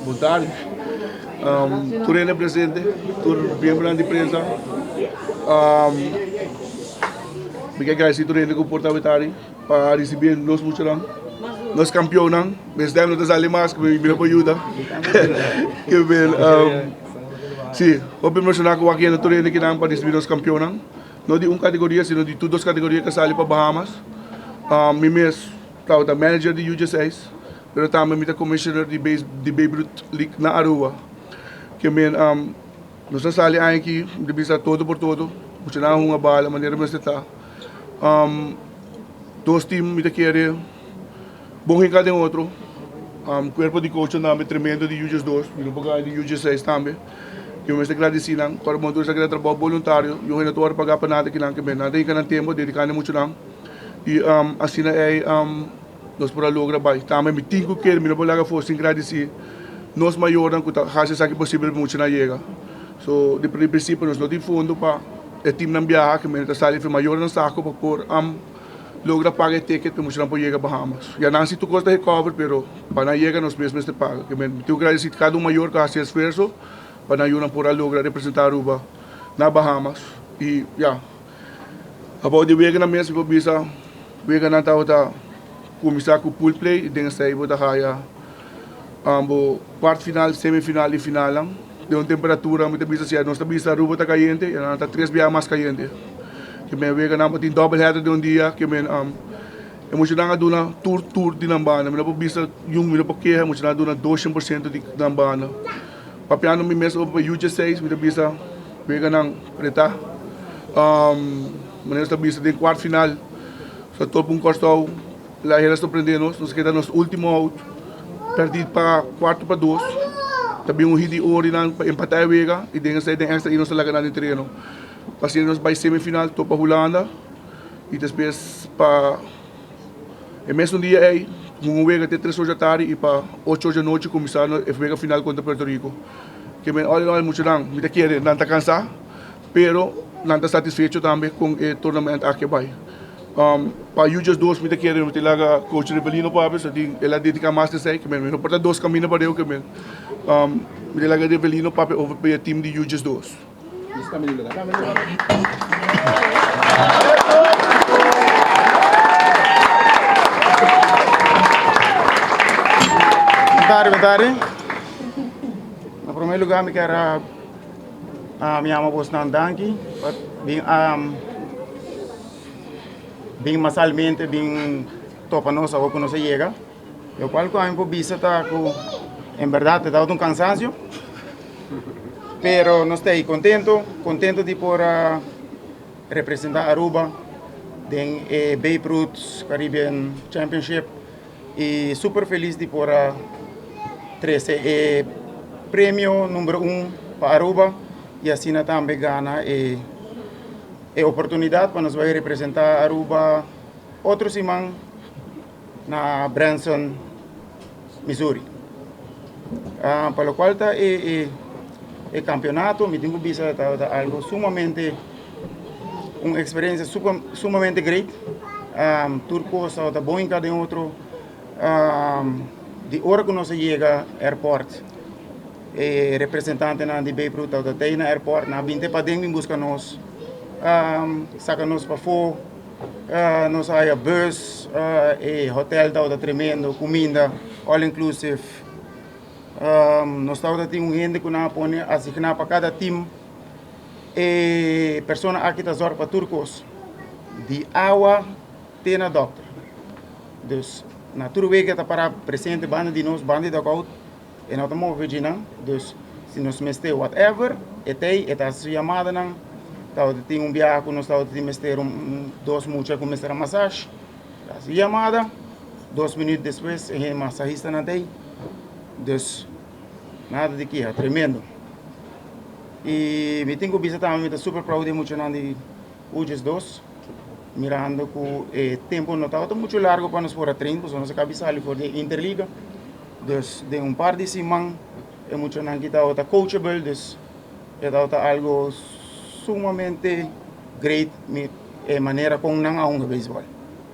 Bon tardi. Tur hende presente, tur miembronan di prensa. Mi ke agradeci tur hende ku por tabata ari pa ricibi nos muchanan, nos campeonnan. Mes no ta sali mas, mi no por yuda. Si, hopi emociona ku wak yendo tur hende kinan pa ricibi nos campeonnan. No di un categoria, sino di tur dos categoria ku a sali pa Bahamas. Mi mes tabata manager di U dieseis, pero tambe mi ta commissioner di di Babe Ruth League na Aruba. Ke men nos a sali aña aki, mi ta bisa todo por todo, muchanan a hunga bala manera mester ta. Dos team mi ta kere bon hinka den otro. Cuerpo di coachnan tambe tremendo di U diesdos, mi no por gana di U dieseis tambe. Ke mi mester gradisi nan, ora bo tur esaki ta trabou boluntario, yo hende no ta wòrdu pagá pa nada kinan ke men. Nan ta hinka nan tempu, dediká na e muchanan. I asina ei nos por a logra bai. Tambe mi tin ku kere, mi no por laga afó sin gradisí nos mayornan ku ta hasi esaki posibel pa muchanan yega. So, di prinsipio nos no tin fondo pa e timnan biaha, ke men ta sali for mayornan sako pa por logra paga e ticket pa muchanan por yega Bahamas. Ya nan si tur kos ta recover, pero pa nan yega nos mes mester paga. Ke men mi tin ku gradisí kada un mayor ku a hasi esfuerso pa nan yunan por a logra representá Aruba na Bahamas. I ya. Abou di weganan mes mi por bisa weganan tabata kuminsá ku pool play i den esei bo ta haya bo kwart final, semifinal i finalnan den un temperatura mi ta bisa si nos ta bisa Aruba ta kayente i nan ta tres biaha mas kayente. Ke men weganan bo tin double header den un dia ke men e muchanan a duna tur tur di nan banda mi no por bisa yun mi no por keha muchanan a duna doshen por siento di nan banda. Papiando mi mes over pa U dieseis mi ta bisa weganan pretá. Manera nos ta bisa den kwart final nos a topa un Kòrsou la hera sorprendé nos, nos a keda nos último out pèrdí pa kuarto pa dos ta bin un hit di ori nan pa empatá e wega i den esei den èkstra i nos a laga nan den tereno. Pa asina nos bai semifinal topa Hulanda i despues pa E mesun dia ei, hunga un wega te tres or dja tardi i pa ocho or dja nochi kuminsá e wega final kontra Puerto Rico. Ke men all in all muchanan mi ta kere nan ta kansá, pero nan ta satisfecho tambe kon e tournament aki a bai. Pa U 12 mi ta kere mi ta laga coach Rivelino papia, so tin el a dediká mas na esei, ke men mi no por ta dos kaminda pareu ke men mi ta laga Rivelino papia over pa e team di U 12. Bon tardi, bon tardi. Na prome lugar mi kier a mi yama bosnan danki pa bin a bin masalmente bin topa nos awor ku nos a yega. Lokual ku ami por bisa ta ku en bèrdat e tabata un kansansio, pero nos ta ei kontento, kontento di por a representá Aruba den e Babe Ruth Caribbean Championship i super felis di por a trese e premio number un pa Aruba i asina tambe gana e oportunidat pa nos bai representá Aruba otro siman. Na Branson, Missouri. Pa lokual ta e e kampeonato mi tin ku bisa tabata algu sumamente un eksperensia sumamente great. Tur kos tabata bon hinká den otro. Di ora ku nos a yega airport e representantenan di Babe Ruth tabata tei na airport nan a binti paden bin buska nos saka nos pafó. Nos a haya bus, e hotel tabata tremendo, cuminda all inclusive. Nos tabata tin un hende cu nan a pone asigna pa cada team. E persona aki ta zorg pa tur cos, di awa te na dokter. Dus na tur wega e ta para presente banda di nos, banda di dugout. E no ta move dje nan, dus si nos mester whatever, e ta ei, e ta hasi su yamadanan. Tabata tin un biaha ku nos tabata tin mester un dos mucha ku mester a masash, ta hasi yamada, dos minüt despues e masahistanan ta ei. Dus nada di keha, tremendo. I mi tin ku bisa tambe mi ta super proud di e muchanan di Ujes dos, mirando ku e tempu no tabata muchu largu pa nos por a train, pasobra nos a kabi sali for di e interliga. Dus den un par di siman e muchanan ki tabata coachable, dus e tabata algo sumamente great mi e manera kon nan a hunga beisbòl.